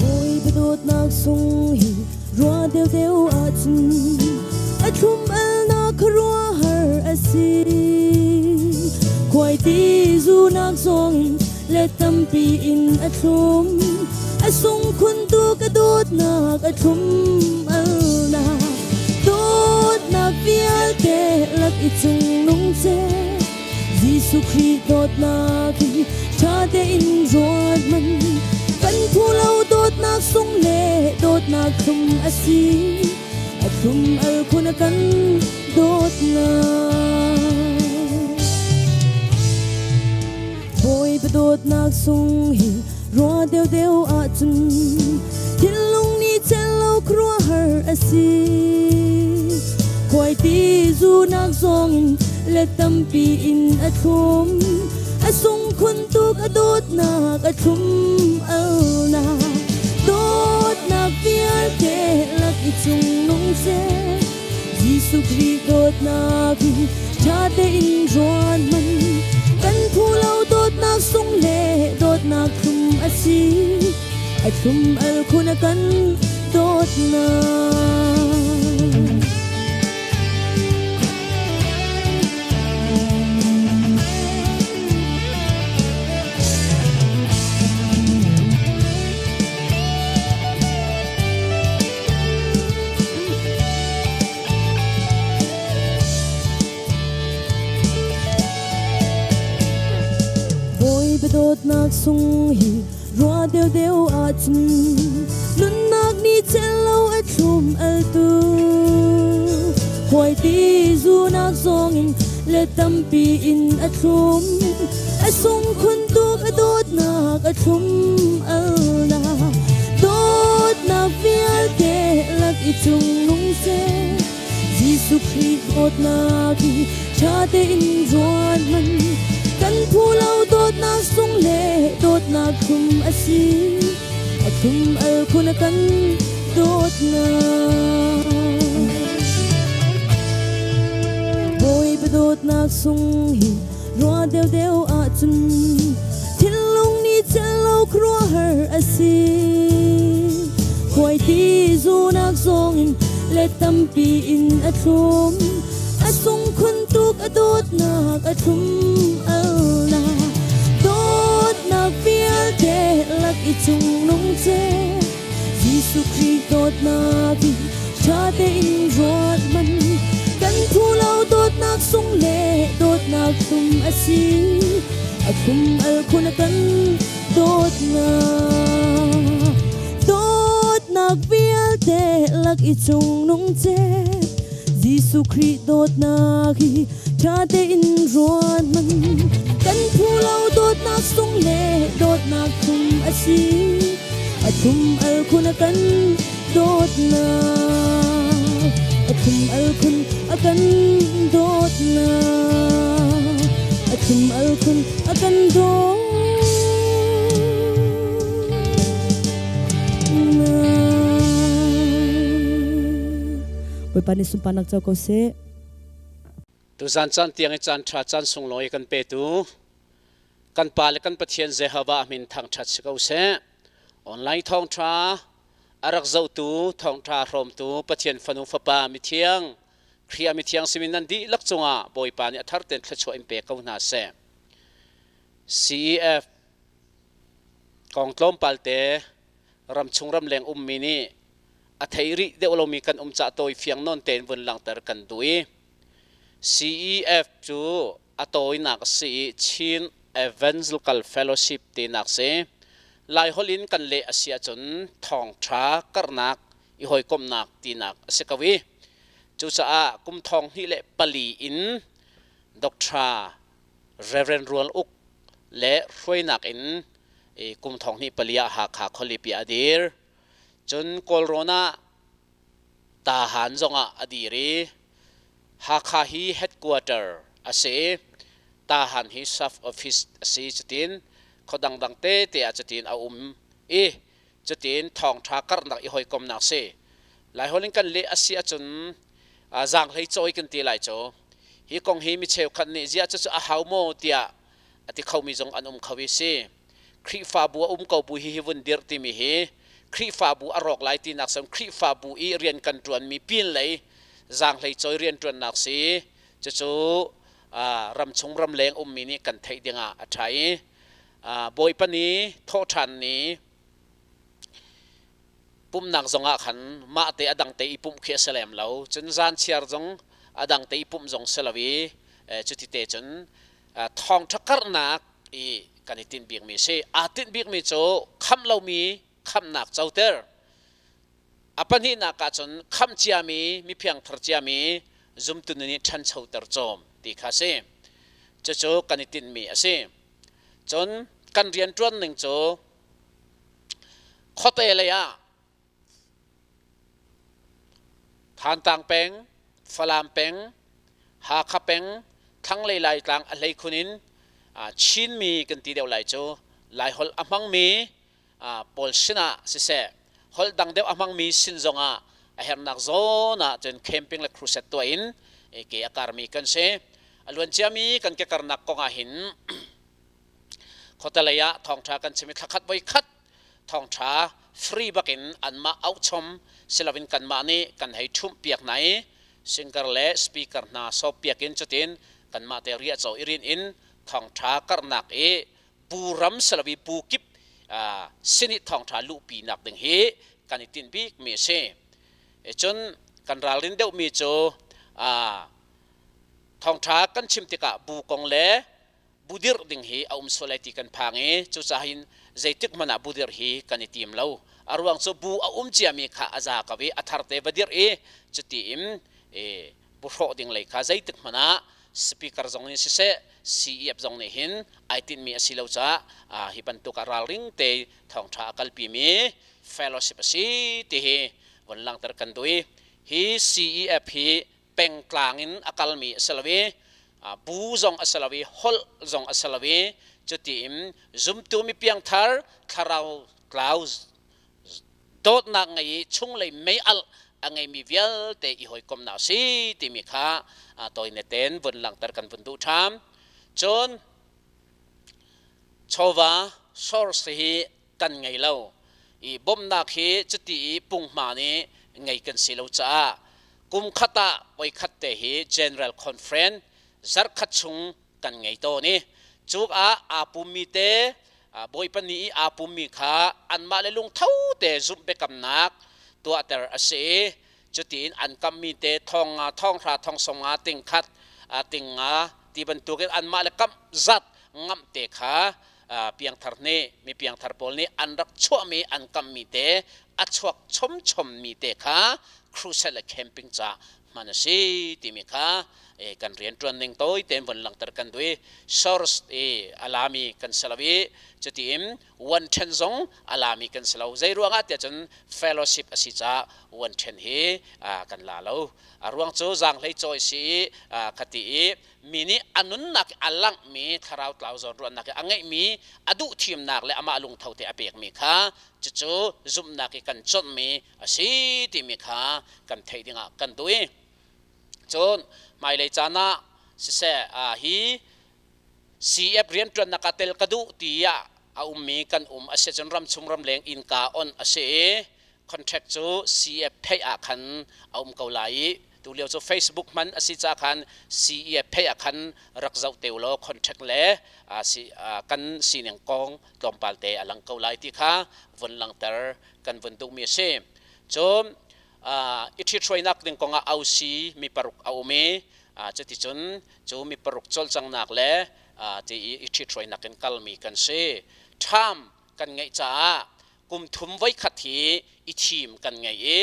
Bawi dawtnak sung hi rua deuhdeuh ahcun a thlum alnak khuaruahhar a si. Khuaiti zunak zong le tampi in a thlum a sung khun tu ka dawtnak a thlum alnak dawtnak vialte lak i cung nung ce Jesuh Khrih dawtnak hi ṭha tein ruat man kan phu lo dawtnak sung le dawtnak thlum a si a thlum al khun a kan dawtnak Bawipa dawtnak sung hi rua deuhdeuh ahcun thinlung nih cel lo khuaruahhar a si. Khuaiti zunak zongin let tampi in a thlum a sung khun tuk a dawtnak a thlum alnak dawtnak vialte lak i cung nung seh Jesuh Khrih dawtnak hi ṭha tein ruat man kan phu lo dawtnak sung le dawtnak thlum a si a thlum al khun a kan dawtnak. Bawipa dawtnak sung hi rua deuhdeuh ahcun nunnak nih cel lo a thlum altu Khuaiti zunak zongin le tampi in a thlum a sung khun tuk a dawtnak a thlum alnak dawtnak vialte lak i cung nung seh Jesuh Khrih dawtnak hi ṭha tein ruat man kan phu lo dawtnak sung le dawtnak thlum a si a thlum al khun a kan dawtnak Bawipa dawtnak sung hi rua deuhdeuh ahcun thinlung nih cel lo khuaruahhar a si. Khuaiti zunak zongin let tampi in a thlum a sung khun tuk a dawtnak a thlum alnak dawtnak vialte lak i cung nung ce Jesuh Khrih dawtnak hi ṭha tein ruat man kan phu lo dawtnak sung le dawtnak thlum a si a thlum al khun a kan dawtnak dawtnak vialte lak i cung nung ce Jesuh Khrih dawtnak hi ṭha tein ruat man kan phu lo dawtnak sung le dawtnak thlum a si a thlum al khun a kan dawtnak a thlum al khun a kan dawtnak a thlum al khun a kan dawtnak Bawipa nih sunparnak co ko seh. Tuzan caan tiang i caan ṭha caan sunglawi kan petu kan Pa le kan Pathian Jehovah min thangṭhat si ko seh. Online thawngṭha a rak zohtu thawngṭha hrawmtu Pathian fanu fapa mithiang Khrih mithiang simin nan dihlak cungah Bawipa nih a thar tein thluachuah in pe ko hna seh. CEF kong tlawmpal te Ramchung ramleng ummi nih a thei rih deuh lomi kan um cah tawi fiang nawn tein vun langhter kan duh i CEF cu a tawinak a si i Chin Evangelical Fellowship tinak si. Laiholh in kan leh a si ahcun thawngṭha karhnak i hawikomhnak tinak a si ko i cucaah kum thong hnih le pali in Dr. Reverend Rual Uk le hruainak in kum thong hnih pali ah Hakha khualipi a dir. Cun Kawlrawn ah Tahan zongah a dir i Hakha hi headquarter a si i Tahan hi sub office a si. Cutin khua dangdang tete ah cutin a um i cutin thawngṭha karhnak i hawikomnak si. Laiholh in kan leh a si ahcun zaanghlei cawi kan ti lai cu. Hi kong hi mi cheukhat nih ziah cucu a hau maw tiah a ti khomi zong an um kho i si. Khrihfabu a um ko bu hi hi vun dirh timi hi Khrihfabu a rawk lai tinak sem Khrihfabu i rian kan ṭuanmi pin lei zaanghlei cawi rian ṭuannak si. Cucu ramchung ramleng ummi nih kan theih dingah a ṭha i Bawipa ni thawhṭhan ni pumhnak zongah khan mah te a dang te i pumh khi a si lem lo. Cun zan chiar zong a dang te i pumh zong si lo i cuti te cun thawngṭha karhnak i kan i tinh bikmi si. Aa tinh bikmi cu khamh lomi khamhnak coter. A pahnihnak ah cun khamh ciami mi phiangthar ciami zumtu nih ṭhanchoter cawm ti kha si. Cucu kan i tinhmi a si. Cun kan rianṭuan ning cu khuate lei ah Thantlang peng, Falam peng, Hakha peng, thlanglei Laitlang a hleikhun in Chinmi kan ti deuh lai cu Laiholh a hmangmi pawl sinah siseh holh dang deuh a hmangmi sin zongah a herhnak zawn ah cun camping le crusade tuah in ke a karmi kan si. A luan ciami kan kekarnak kong ah hin khuatelei ah thawngṭha kan chim i thlakhat voi khat thawngṭha free bakin anmah auhchom siloin kanmah nih kan hei ṭhumh piak hna i singer le speaker hna sawp piak in cutin kanmah te riahcaw i rin in thawngṭha karhnak i bu ram siloin bu kip sin i thawngṭha luhpi nak ding hi kan i tinh bik mi a si. Cun kan ralrin deuhmi cu thawngṭha kan chim tikah bu kong le bu dirh ding hi a um sual lai ti kan phang i cucaah hin zeitik hmanh ah bu dirh hi kan i tim lo. A ruang cu bu a um ciami kha a za ko i a thar te va dirh i cuti in bu hrawh ding lei kha zeitik hmanh ah speaker zong nih siseh CEF zong nih hin ai tinhmi a si lo caah hi bantuk ah ralring te thawngṭha a kalpimi fellowship a si ti hi von langhter kan duh i hi CEF hi pengtlang in a kalmi a si lo i bu zong a si lo i holh zong a si lo i cuti in zumtu mi piangthar thlarau tlau dawtnak ngei i chunglei mei-alh a ngeimi vialte i hawikomhnak a si timi kha tawine tein vun langhter kan vun duh ṭhan. Cun chawva source hi kan ngei lo i bawmhnak hi cuti i punghma nih ngei kan si lo caah kum khat ah voikhat te hi General Conference zarhkhat chung kan ngei tawn i cuk ah aa pummi te Bawipa ni i aa pummi kha anmah le lungtho te zumh biakamnak tuahter a si i cutiin an kammi te thong nga thong hra thong sawm nga ting khat ting nga ti bantukin anmah le kamh zat ngamh te kha piangthar nih mi piangthar pawl nih an rak chuahmi an kammi te a chuak chomchommi te kha crusade le camping ca hman a si timi kha kan rianṭuan ning tawi tein von langhter kan duh i source i a lami kan si lo i cutiin one ṭhen zong a lami kan si lo. Zei ruangah tiah cun fellowship a si caah one ṭhen hi kan la lo. A ruang cu zaanghlei cawi si i khati i mi nih a nunnak a langhmi thlarau tlau zawn ruahnak i a ngeihmi a duh thimnak le amah lungtho te a pekmi kha cucu zumhnak i kan cawnhmi a si timi kha kan theih dingah kan duh i cun hmailei caan ah siseh hi CF rianṭuannak ah tel ka duh tiah a ummi kan um a si cun ramchung ramleng innka on a si i contract cu CF theih ah khan a um ko lai i. Tu lio cu Facebook hman a si ca khan CEF phei ah khan rak zoh te ulaw contact le si kan sining kong tlawmpal te a lang ko lai ti kha vun langter kan vun duhmi a si. Cun i ṭhithruainak ding kongah ausi mi paruk a um i cuticun cu mi paruk cawlcanghnak le ti i i ṭhithruainak in kalmi kan si. Ṭham kan ngeih caah kum thum voikhat hi i thim kan ngei i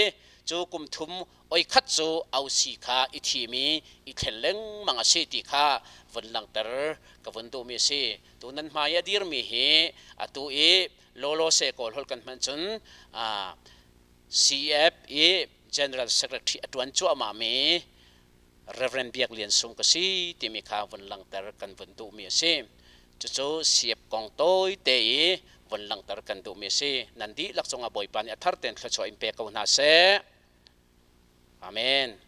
cu kum thum oikhat cu ausi kha i thim i i thlen lengmang a si ti kha vun langhter ka vun duhmi a si. Tu nan hmai a dirmi hi atu i lawlaw se kawl holh kan hman cun CF i General Secretary a ṭuan cuahmah mi Reverend Biak Lian Sung ka si timi kha vun langhter kan vun duhmi a si. Cucu CF kong tawite i vun langhter kan duhmi a si. Nan dihlak cungah Bawipa nih a thar tein thluachuah in pe ko hna seh. Amen.